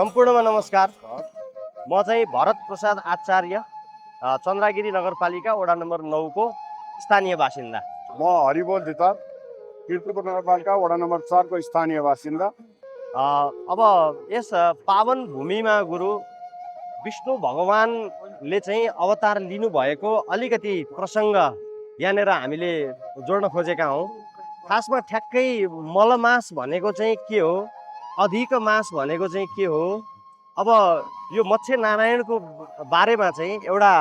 सम्पूर्णमा नमस्कार। म चाहिँ भरत प्रसाद आचार्य, चन्द्रगिरी नगरपालिका वडा नम्बर 9 को स्थानीय बासिन्दा। म हरिबोल धितार, कीर्तिपुर नगरपालिका वडा नम्बर 4 को स्थानीय बासिन्दा। अब यस पावन भूमिमा गुरु विष्णु भगवानले चाहिँ अवतार लिनुभएको अलिकति प्रसङ्ग यहाँनिर हामीले जोड्न खोजेका हौँ। खासमा ठ्याक्कै मलमास भनेको चाहिँ के हो, अधिक मास भनेको चाहिँ के हो। अब यो मत्स्य नारायणको बारेमा चाहिँ एउटा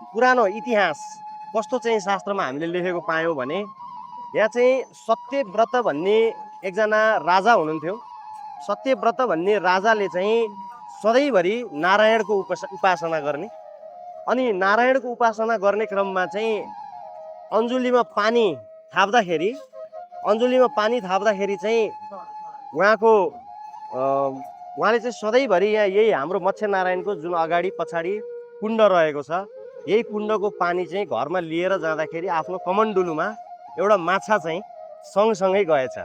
पुरानो इतिहास कस्तो चाहिँ शास्त्रमा हामीले लेखेको पायौँ भने यहाँ चाहिँ सत्यव्रत भन्ने एकजना राजा हुनुहुन्थ्यो। सत्यव्रत भन्ने राजाले चाहिँ सधैँभरि नारायणको उपासना गर्ने, अनि नारायणको उपासना गर्ने क्रममा चाहिँ अन्जुलीमा पानी थाप्दाखेरि चाहिँ उहाँले चाहिँ सधैँभरि यहाँ यही हाम्रो मत्स्य नारायणको जुन अगाडि पछाडि कुण्ड रहेको छ, यही कुण्डको पानी चाहिँ घरमा लिएर जाँदाखेरि आफ्नो कमण्डलुमा एउटा माछा चाहिँ सँगसँगै गएछ।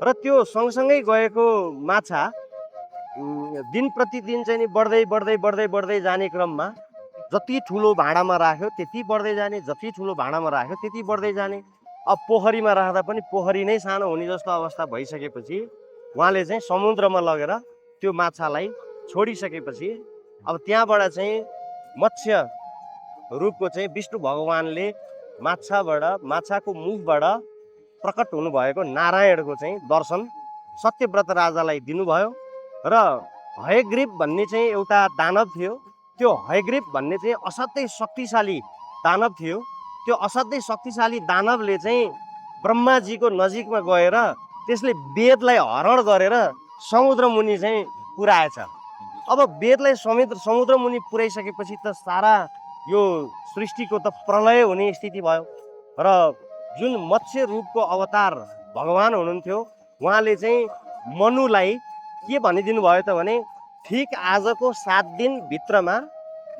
र त्यो सँगसँगै गएको माछा दिन प्रतिदिन चाहिँ नि बढ्दै जाने क्रममा जति ठुलो भाँडामा राख्यो त्यति बढ्दै जाने, जति ठुलो भाँडामा राख्यो त्यति बढ्दै जाने। अब पोखरीमा राख्दा पनि पोखरी नै सानो हुने जस्तो अवस्था भइसकेपछि उहाँले चाहिँ समुद्रमा लगेर त्यो माछालाई छोडिसकेपछि अब त्यहाँबाट चाहिँ मत्स्य रूपको चाहिँ विष्णु भगवानले माछाको मुखबाट प्रकट हुनुभएको नारायणको चाहिँ दर्शन सत्यव्रत राजालाई दिनुभयो। र हयग्रीव भन्ने चाहिँ एउटा दानव थियो। त्यो हयग्रीव भन्ने चाहिँ असाध्यै शक्तिशाली दानव थियो। त्यो असाध्यै शक्तिशाली दानवले चाहिँ ब्रह्माजीको नजिकमा गएर त्यसले वेदलाई हरण गरेर समुद्र मुनि चाहिँ पुर्याएछ। अब वेदलाई समुद्र मुनि पुर्याइसकेपछि त सारा यो सृष्टिको त प्रलय हुने स्थिति भयो। र जुन मत्स्य रूपको अवतार भगवान हुनुहुन्थ्यो उहाँले चाहिँ मनुलाई के भनिदिनु भयो त भने ठिक आजको 7 दिनभित्रमा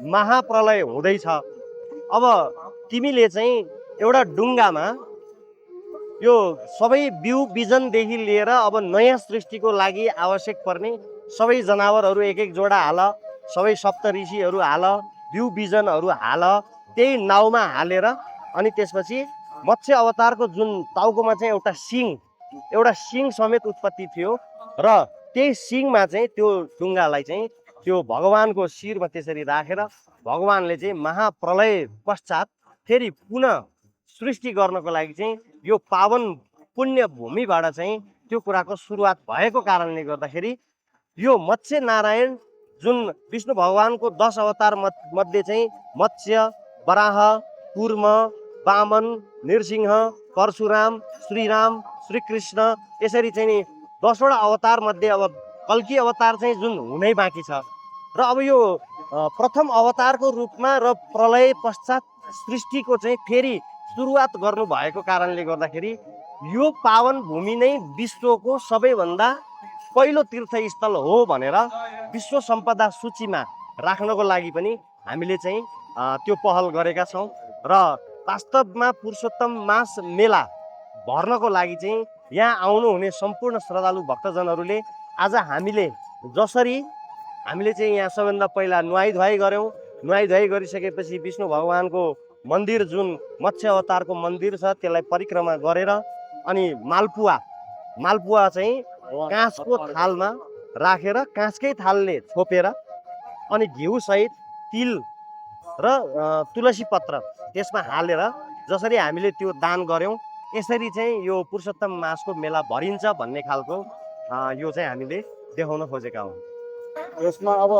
महाप्रलय हुँदैछ। अब तिमीले चाहिँ एउटा डुङ्गामा यो सबै बिउ बिजनदेखि लिएर अब नयाँ सृष्टिको लागि आवश्यक पर्ने सबै जनावरहरू एक एक जोडा हाल, सबै सप्तऋषिहरू हाल, बिउ बिजनहरू हाल, त्यही नाउमा हालेर अनि त्यसपछि मत्स्य अवतारको जुन टाउकोमा चाहिँ एउटा सिङ समेत उत्पत्ति थियो र त्यही सिङमा चाहिँ त्यो डुङ्गालाई चाहिँ त्यो भगवानको शिरमा त्यसरी राखेर भगवानले चाहिँ महाप्रलय पश्चात फेरि पुनः सृष्टि गर्नको लागि चाहिँ यो पावन पुण्य भूमिबाट चाहिँ त्यो कुराको सुरुवात भएको कारणले गर्दाखेरि यो मत्स्य नारायण जुन विष्णु भगवानको 10 अवतार मध्ये चाहिँ मत्स्य, वराह, कूर्म, वामन, नृसिंह, परशुराम, श्रीराम, श्रीकृष्ण, यसरी चाहिँ नि 10 वटा अवतार मध्ये अब कल्की अवतार चाहिँ जुन हुनै बाँकी छ। र अब यो प्रथम अवतारको रूपमा र प्रलय पश्चात सृष्टिको चाहिँ फेरि सुरुवात गर्नु भएको कारणले गर्दाखेरि यो पावन भूमि नै विश्वको सबैभन्दा पहिलो तीर्थस्थल हो भनेर विश्व सम्पदा सूचीमा राख्नको लागि पनि हामीले चाहिँ त्यो पहल गरेका छौँ। र वास्तवमा पुरुषोत्तम मास मेला भर्नको लागि चाहिँ यहाँ आउनुहुने सम्पूर्ण श्रद्धालु भक्तजनहरूले आज हामीले चाहिँ यहाँ सबैभन्दा पहिला नुहाई धुवाई गरिसकेपछि विष्णु भगवानको मन्दिर जुन मत्स्य अवतारको मन्दिर छ त्यसलाई परिक्रमा गरेर अनि मालपुवा चाहिँ काँचको थालमा राखेर काँचकै थालले छोपेर अनि घिउसहित तिल र तुलसी पत्र त्यसमा हालेर जसरी हामीले त्यो दान गऱ्यौँ यसरी चाहिँ यो पुरुषोत्तम मासको मेला भरिन्छ भन्ने खालको यो चाहिँ हामीले देखाउन खोजेका हौँ। यसमा अब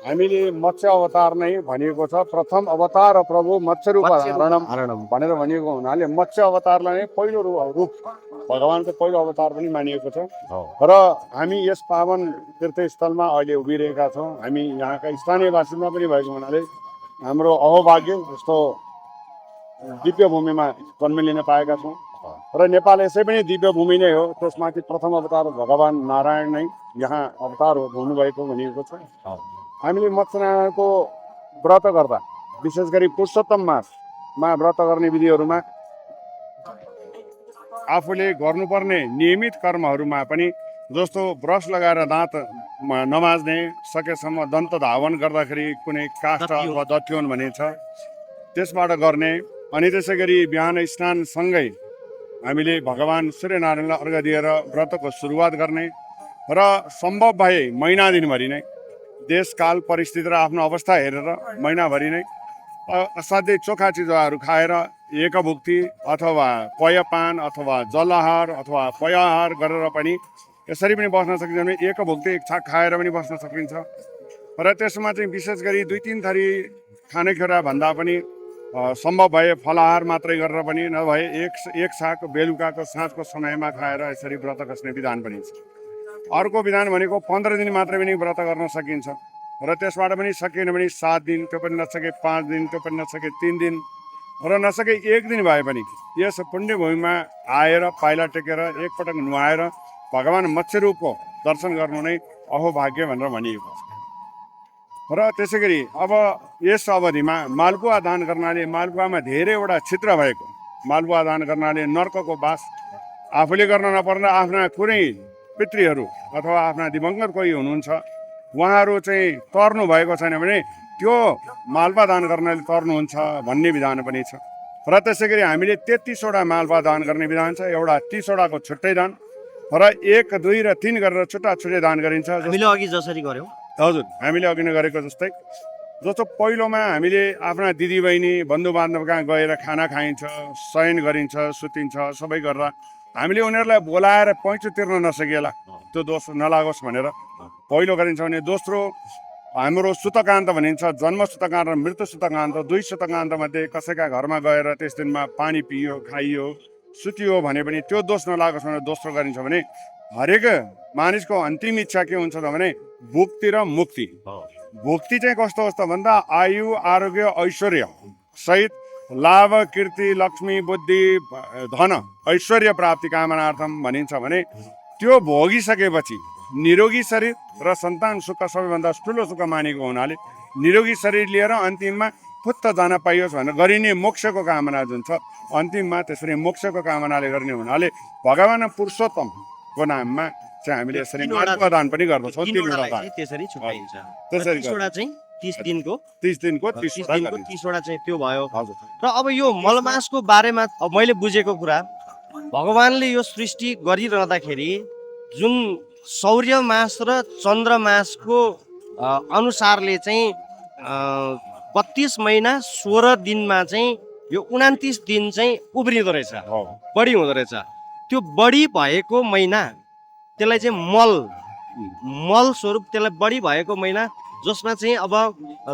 हामीले मत्स्य अवतार नै भनिएको छ। प्रथम अवतार प्रभु मत्स्य रूप हरणम भनेर भनिएको हुनाले मत्स्य अवतारलाई नै पहिलो रूप भगवानको पहिलो अवतार पनि मानिएको छ। र हामी यस पावन तीर्थस्थलमा अहिले उभिरहेका छौँ। हामी यहाँका स्थानीय बासिन्दा पनि भएको हुनाले हाम्रो अहोभाग्य जस्तो दिव्य भूमिमा जन्म लिन पाएका छौँ। र नेपाल यसै पनि दिव्य भूमि नै हो। त्यसमाथि प्रथम अवतार भगवान नारायण नै यहाँ अवतार हुनुभएको भनिएको छ। हामीले मत्स्य नारायणको व्रत गर्दा विशेष गरी पुरुषोत्तम मासमा व्रत गर्ने विधिहरूमा आफूले गर्नुपर्ने नियमित कर्महरूमा पनि जस्तो ब्रस लगाएर दाँत नमाज्ने, सकेसम्म दन्त धावन गर्दाखेरि कुनै काष्ठ अथवा दत्योन भनिन्छ त्यसबाट गर्ने। अनि त्यसै गरी बिहान स्नानसँगै हामीले भगवान् सूर्यनारायणलाई अर्घ दिएर व्रतको सुरुवात गर्ने र सम्भव भए महिना दिनभरि नै देशकाल परिस्थिति र आफ्नो अवस्था हेरेर महिनाभरि नै असाध्यै चोखा चिजहरू खाएर एकभुक्ति अथवा पयपान अथवा जलआहार अथवा पयआहार गरेर पनि यसरी पनि बस्न सकिन्छ भने एकभुक्ति एक छाक खाएर पनि बस्न सकिन्छ। र त्यसमा चाहिँ विशेष गरी 2-3 थरी खानेकुरा भन्दा पनि सम्भव भए फलाहार मात्रै गरेर पनि नभए एक छाक बेलुकाको साँझको समयमा खाएर यसरी व्रत बस्ने विधान पनि छ। अर्को विधान भनेको 15 दिन मात्रै पनि व्रत गर्न सकिन्छ र त्यसबाट पनि सकिएन भने 7 दिन, त्यो पनि नसके 5 दिन, त्यो पनि नसके 3 दिन र नसके 1 दिन भए पनि यस पुण्यभूमिमा आएर पाइला टेकेर एकपटक नुहाएर भगवान् मत्स्यरूपको दर्शन गर्नु नै अहोभाग्य भनेर भनिएको छ। र त्यसै गरी अब यस अवधिमा मालपुवा दान गर्नाले, मालपुवामा धेरैवटा छिद्र भएको मालपुवा दान गर्नाले नर्कको बास आफूले गर्न नपर्दा आफ्ना कुनै पितृहरू अथवा आफ्ना दिवंगत कोही हुनुहुन्छ उहाँहरू चाहिँ तर्नु भएको छैन भने त्यो मालपुवा दान गर्नाले तर्नुहुन्छ भन्ने विधान पनि छ। र त्यसै गरी हामीले 33वटा मालपुवा दान गर्ने विधान छ। एउटा 30वटाको छुट्टै दान र 1, 2 र 3 गरेर छुट्टा छुट्टै दान गरिन्छ। हामीले अघि जसरी गर्यौं हजुर, हामीले अघि नै गरेको जस्तै। जस्तो पहिलोमा हामीले आफ्ना दिदीबहिनी बन्धुबान्धव कहाँ गएर खाना खाइन्छ, शयन गरिन्छ, सुतिन्छ, सबै गरेर हामीले उनीहरूलाई बोलाएर पैँचो तिर्न नसकेला त्यो दोष नलागोस् भनेर पहिलो गरिन्छ भने दोस्रो हाम्रो सुतकान्त भनिन्छ। जन्म सुतकान्त र मृत्यु सुतकान्त, 2 सुतकान्त मध्ये कसैका घरमा गएर त्यस दिनमा पानी पियो, खाइयो, सुतियो भने पनि त्यो दोष नलागोस् भनेर दोस्रो गरिन्छ भने हरेक मानिसको अन्तिम इच्छा के हुन्छ त भने भुक्ति र मुक्ति। भुक्ति चाहिँ कस्तो कस्तो भन्दा आयु, आरोग्य, ऐश्वर्य सहित लाभ, कीर्ति, लक्ष्मी, बुद्धि, धन, ऐश्वर्य प्राप्ति कामनार्थम भनिन्छ भने त्यो भोगिसकेपछि निरोगी शरीर र सन्तान सुख सबैभन्दा ठुलो सुख मानेको हुनाले निरोगी शरीर लिएर अन्तिममा फुत्त जान पाइयोस् भनेर गरिने मोक्षको कामना जुन छ अन्तिममा त्यसरी मोक्षको कामनाले गर्ने हुनाले भगवान् पुरुषोत्तमको नाममा चाहिँ हामीले यसरी मालपुवा दान पनि गर्दछौँ। 3वटा दान त्यसरी छुट्याइन्छ। त्यसरी 30वटा चाहिँ 30 दिनको 30 दिनको 30वटा चाहिँ त्यो भयो। हजुर। र अब यो मलमासको बारेमा अब मैले बुझेको कुरा भगवानले यो सृष्टि गरिरहँदाखेरि जुन सौर्य मास र चन्द्र मासको अनुसारले चाहिँ 32 महिना 16 दिनमा चाहिँ यो 29 दिन चाहिँ उब्रिँदो रहेछ, बढी हुँदो रहेछ। त्यो बढी भएको महिना त्यसलाई चाहिँ मल स्वरूप त्यसलाई बढी भएको महिना जसमा चाहिँ अब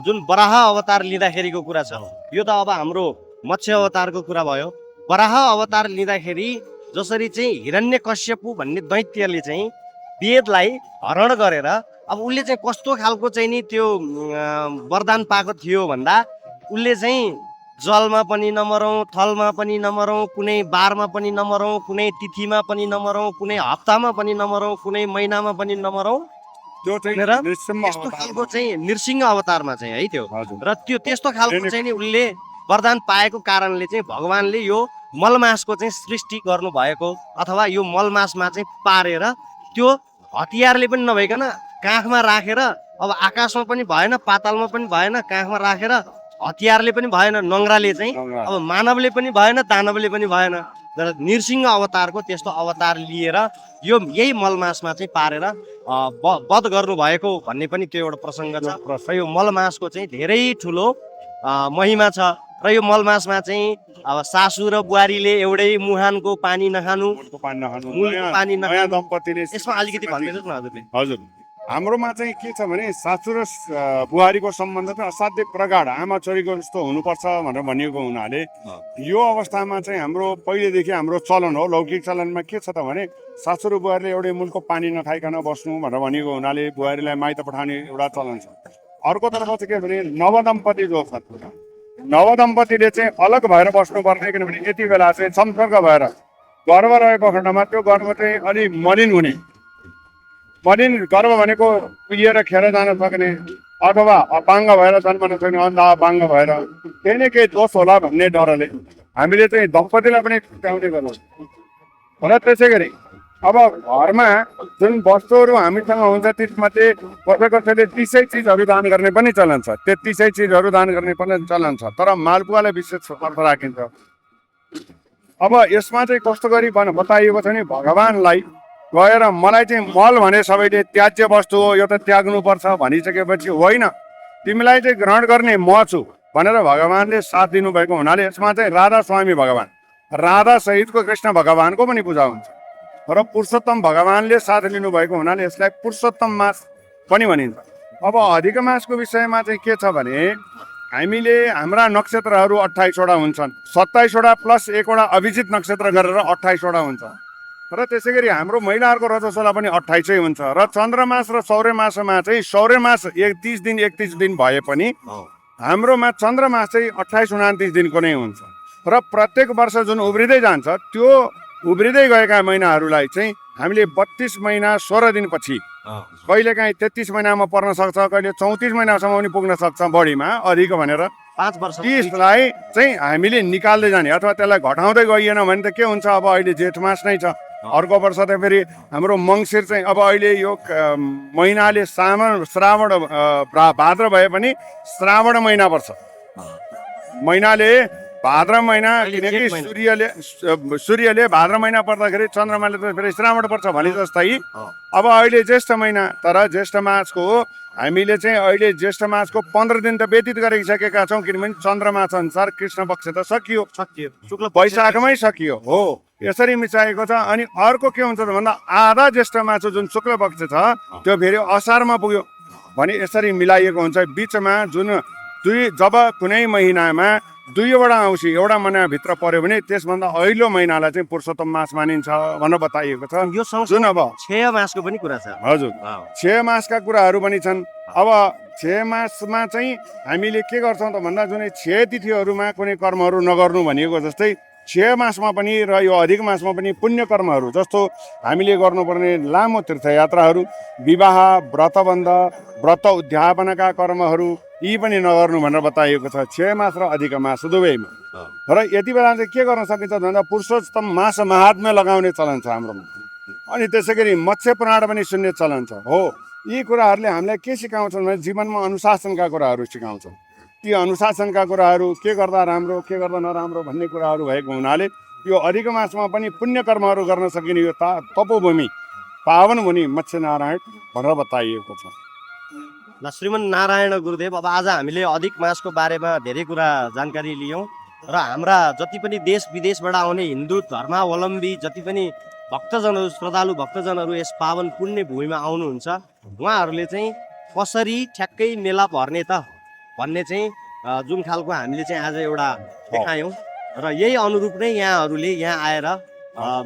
जुन वराह अवतार लिँदाखेरिको कुरा छ यो त अब हाम्रो मत्स्य अवतारको कुरा भयो। वराह अवतार लिँदाखेरि जसरी चाहिँ हिरण्यकश्यपु भन्ने दैत्यले चाहिँ वेदलाई हरण गरेर अब उसले चाहिँ कस्तो खालको चाहिँ नि त्यो वरदान पाएको थियो भन्दा उसले चाहिँ जलमा पनि नमरौँ, थलमा पनि नमरौँ, कुनै बारमा पनि नमरौँ, कुनै तिथिमा पनि नमरौँ, कुनै हप्तामा पनि नमरौँ, कुनै महिनामा पनि नमरौँ, त्यो चाहिँ त्यस्तो खालको चाहिँ नृसिंह अवतारमा चाहिँ है त्यो। र त्यो त्यस्तो खालको चाहिँ नि उसले वरदान पाएको कारणले चाहिँ भगवानले यो मलमासको चाहिँ सृष्टि गर्नु भएको अथवा यो मलमासमा चाहिँ पारेर त्यो हतियारले पनि नभइकन काखमा राखेर अब आकाशमा पनि भएन, पातालमा पनि भएन, काखमा राखेर हतियारले पनि भएन, नङ्ग्राले चाहिँ अब मानवले पनि भएन, दानवले पनि भएन। तर नृसिंह अवतारको त्यस्तो अवतार लिएर यो यही मलमासमा चाहिँ पारेर वध गर्नु भएको भन्ने पनि त्यो एउटा प्रसङ्ग छ। र यो मलमासको चाहिँ धेरै ठुलो महिमा छ। र यो मलमासमा चाहिँ अब सासू र बुहारीले एउटै मुहानको पानी नखानु, पानी नयाँ दम्पतिले यसमा अलिकति भनिदिनुहोस् न हजुरले। हजुर, हाम्रोमा चाहिँ के छ भने सासू र बुहारीको सम्बन्ध चाहिँ असाध्यै प्रगाढ आमा छोरीको जस्तो हुनुपर्छ भनेर भनिएको हुनाले यो अवस्थामा चाहिँ हाम्रो पहिलेदेखि हाम्रो चलन हो। लौकिक चलनमा के छ त भने सासू र बुहारीले एउटै मूलको पानी नखाइकन बस्नु भनेर भनिएको हुनाले बुहारीलाई माइत पठाउने एउटा चलन छ। अर्को तर्फ चाहिँ के भने नवदम्पति जो छ नवदम्पतिले चाहिँ अलग भएर बस्नुपर्ने, किनभने यति बेला चाहिँ संसर्ग भएर गर्भ रहेको खण्डमा त्यो गर्भ चाहिँ अलि मलिन हुने, मलिन गर्भ भनेको पिएर खेर जान सक्ने अथवा अपाङ्ग भएर जन्मन सक्ने, अन्ध अपाङ्ग भएर केही न केही दोष होला भन्ने डरले हामीले चाहिँ दम्पतिलाई पनि छुट्याउने गर्छौँ। र त्यसै गरी अब घरमा जुन वस्तुहरू हामीसँग हुन्छ त्यसमध्ये कसैले 30 चिजहरू दान गर्ने पनि चलन छ, त्यो 30 चिजहरू दान गर्ने पनि चलन छ, तर मालपुवालाई विशेष अर्थ राखिन्छ। अब यसमा चाहिँ कस्तो गरी बताइएको छ भने भगवानलाई गएर मलाई चाहिँ मल भने सबैले त्याज्य वस्तु हो, यो त त्याग्नुपर्छ भनिसकेपछि होइन, तिमीलाई चाहिँ ग्रहण गर्ने म छु भनेर भगवानले साथ दिनुभएको हुनाले यसमा चाहिँ राधा स्वामी भगवान, राधा सहितको कृष्ण भगवानको पनि पूजा हुन्छ र पुरुषोत्तम भगवानले साथ लिनुभएको हुनाले यसलाई पुरुषोत्तम मास पनि भनिन्छ। अब अधिक मासको विषयमा चाहिँ के छ भने हामीले हाम्रा नक्षत्रहरू 28वटा हुन्छन्, 27वटा प्लस 1वटा अभिजित नक्षत्र गरेर 28वटा हुन्छ र त्यसै गरी हाम्रो महिलाहरूको रजस्वला पनि 28 हुन्छ र चन्द्रमास र सौर्यमासमा चाहिँ सौर्यमास 30 दिन 31 दिन भए पनि हाम्रोमा चन्द्रमास चाहिँ 28-29 दिनको नै हुन्छ र प्रत्येक वर्ष जुन उब्रिँदै जान्छ त्यो उब्रिँदै गएका महिनाहरूलाई चाहिँ हामीले 32 महिना 16 दिनपछि कहिलेकाहीँ 33 महिनामा पर्न सक्छ, कहिले 34 महिनासम्म पनि पुग्न सक्छ बढीमा अधिक भनेर 5 वर्ष त्यसलाई चाहिँ हामीले निकाल्दै जाने अथवा त्यसलाई घटाउँदै गइएन भने त के हुन्छ। अब अहिले जेठ मास नै छ, अर्को वर्ष त फेरि हाम्रो मङ्सिर चाहिँ अब अहिले यो महिनाले श्रावण भाद्र भए पनि श्रावण महिना पर्छ, महिनाले भाद्र महिना, किनकि सूर्यले भाद्र महिना पर्दाखेरि चन्द्रमाले त फेरि श्रावण पर्छ भने जस्तै अब अहिले ज्येष्ठ महिना, तर ज्येष्ठ मासको हामीले चाहिँ अहिले ज्येष्ठ मासको 15 दिन त व्यतीत गरिसकेका छौँ, किनभने चन्द्रमास अनुसार कृष्ण पक्ष त सकियो, शुक्ल वैशाखमै सकियो हो, यसरी मिसाएको छ। अनि अर्को के हुन्छ भन्दा आधा ज्येष्ठ मास जुन शुक्ल पक्ष छ त्यो फेरि असारमा पुग्यो भने यसरी मिलाइएको हुन्छ। बिचमा जुन जब कुनै महिनामा 2वटा औँसी एउटा महिनाभित्र पर्यो भने त्यसभन्दा अहिलो महिनालाई चाहिँ पुरुषोत्तम मास मानिन्छ भनेर बताइएको छ। यो जुन अब 6 मासको पनि कुरा छ। हजुर 6 मासका कुराहरू पनि छन्। अब 6 मासमा चाहिँ हामीले के गर्छौँ त भन्दा जुनै 6 तिथिहरूमा कुनै कर्महरू नगर्नु भनिएको जस्तै 6 मासमा पनि र यो अधिक मासमा पनि पुण्य कर्महरू जस्तो हामीले गर्नुपर्ने लामो तीर्थयात्राहरू, विवाह, व्रतबन्ध, व्रत उद्यापनका कर्महरू यी पनि नगर्नु भनेर बताइएको छ 6 मास र अधिक मास दुवैमा। र यति बेला चाहिँ के गर्न सकिन्छ भन्दा पुरुषोत्तम मास महात्म्य लगाउने चलन छ हाम्रोमा। अनि त्यसै गरी मत्स्य पुराण पनि सुन्ने चलन छ हो। यी कुराहरूले हामीलाई के सिकाउँछन् भने जीवनमा अनुशासनका कुराहरू सिकाउँछन्। ती अनुशासनका कुराहरू के गर्दा राम्रो के गर्दा नराम्रो भन्ने कुराहरू भएको हुनाले यो अधिक मासमा पनि पुण्य कर्महरू गर्न सकिने यो तपोभूमि पावन भूमि मत्स्य नारायण भनेर बताइएको छ। ल श्रीमन नारायण गुरुदेव, अब आज हामीले अधिक मासको बारेमा धेरै कुरा जानकारी लियौँ र हाम्रा जति पनि देश विदेशबाट आउने हिन्दू धर्मावलम्बी जति पनि भक्तजनहरू, श्रद्धालु भक्तजनहरू यस पावन पुण्य भूमिमा आउनुहुन्छ, उहाँहरूले चाहिँ कसरी ठ्याक्कै मेला भर्ने त भन्ने चाहिँ जुन खालको हामीले चाहिँ आज एउटा देखायौँ र यही अनुरूप नै यहाँहरूले यहाँ आएर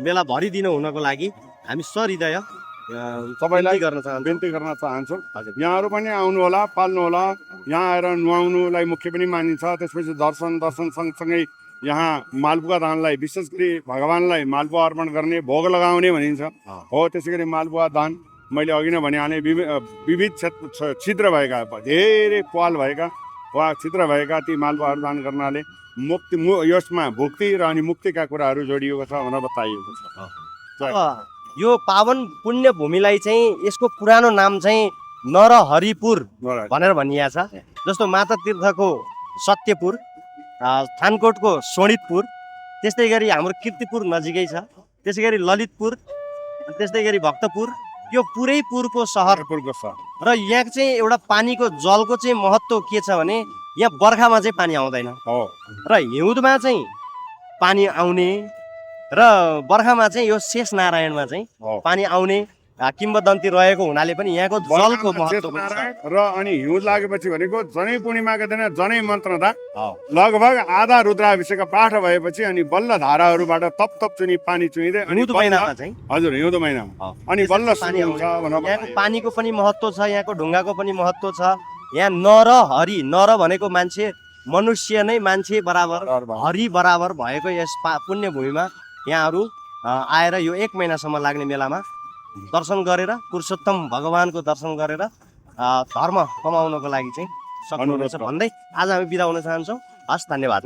मेला भरिदिनु हुनको लागि हामी सहृदय सबैलाई बिन्ती गर्न चाहन्छु। यहाँहरू पनि आउनु होला, पाल्नु होला। यहाँ आएर नुहाउनुलाई मुख्य पनि मानिन्छ। त्यसपछि दर्शन सँगसँगै यहाँ मालपुवा दानलाई विशेष गरी भगवानलाई मालपुवा अर्पण गर्ने, भोग लगाउने भनिन्छ हो। त्यसै गरी मालपुवा दान मैले अघि नै भनिहालेँ, विविध छिद्र भएका धेरै पाल भएका वा छिद्र भएका ती मालपुवाहरू दान गर्नाले मुक्ति यसमा भुक्ति र अनि मुक्तिका कुराहरू जोडिएको छ भनेर बताइएको छ। यो पावन पुण्य भूमिलाई चाहिँ यसको पुरानो नाम चाहिँ नरहरिपुर भनेर भनिएको छ। जस्तो माता तीर्थको सत्यपुर, थानकोटको शोणितपुर, त्यस्तै गरी हाम्रो कीर्तिपुर नजिकै छ, त्यसै गरी ललितपुर, त्यस्तै गरी भक्तपुर, यो पुरै पुरको सहर र यहाँ चाहिँ एउटा पानीको जलको चाहिँ महत्त्व के छ भने यहाँ बर्खामा चाहिँ पानी आउँदैन र हिउँदमा चाहिँ पानी आउने र बर्खामा चाहिँ यो शेष नारायणमा चाहिँ पानी आउने किम्बदन्ती रहेको हुनाले पनि यहाँको जलको महत्त्व र अनि हिउँद लागेपछि भनेको जनै पूर्णिमाको दिन जनै मन्त्रदा लगभग आधा रुद्राभिषेक पाठ भएपछि अनि बल्ल धाराहरूबाट तप तप चुनी पानी चुइँदै हिउँद महिनामा चाहिँ हजुर हिउँद महिनामा अनि बल्ल पानी आउँछ। यहाँको पानीको पनि महत्त्व छ, यहाँको ढुङ्गाको पनि महत्त्व छ। यहाँ नर हरि, नर भनेको मान्छे, मनुष्य नै मान्छे बराबर, हरि बराबर भएको यस पुण्य भूमिमा यहाँहरू आएर यो 1 महिनासम्म लाग्ने मेलामा दर्शन गरेर पुरुषोत्तम भगवानको दर्शन गरेर धर्म कमाउनको लागि चाहिँ सक्नुहुनेछ भन्दै आज हामी बिदा हुन चाहन्छौँ। हस्, धन्यवाद।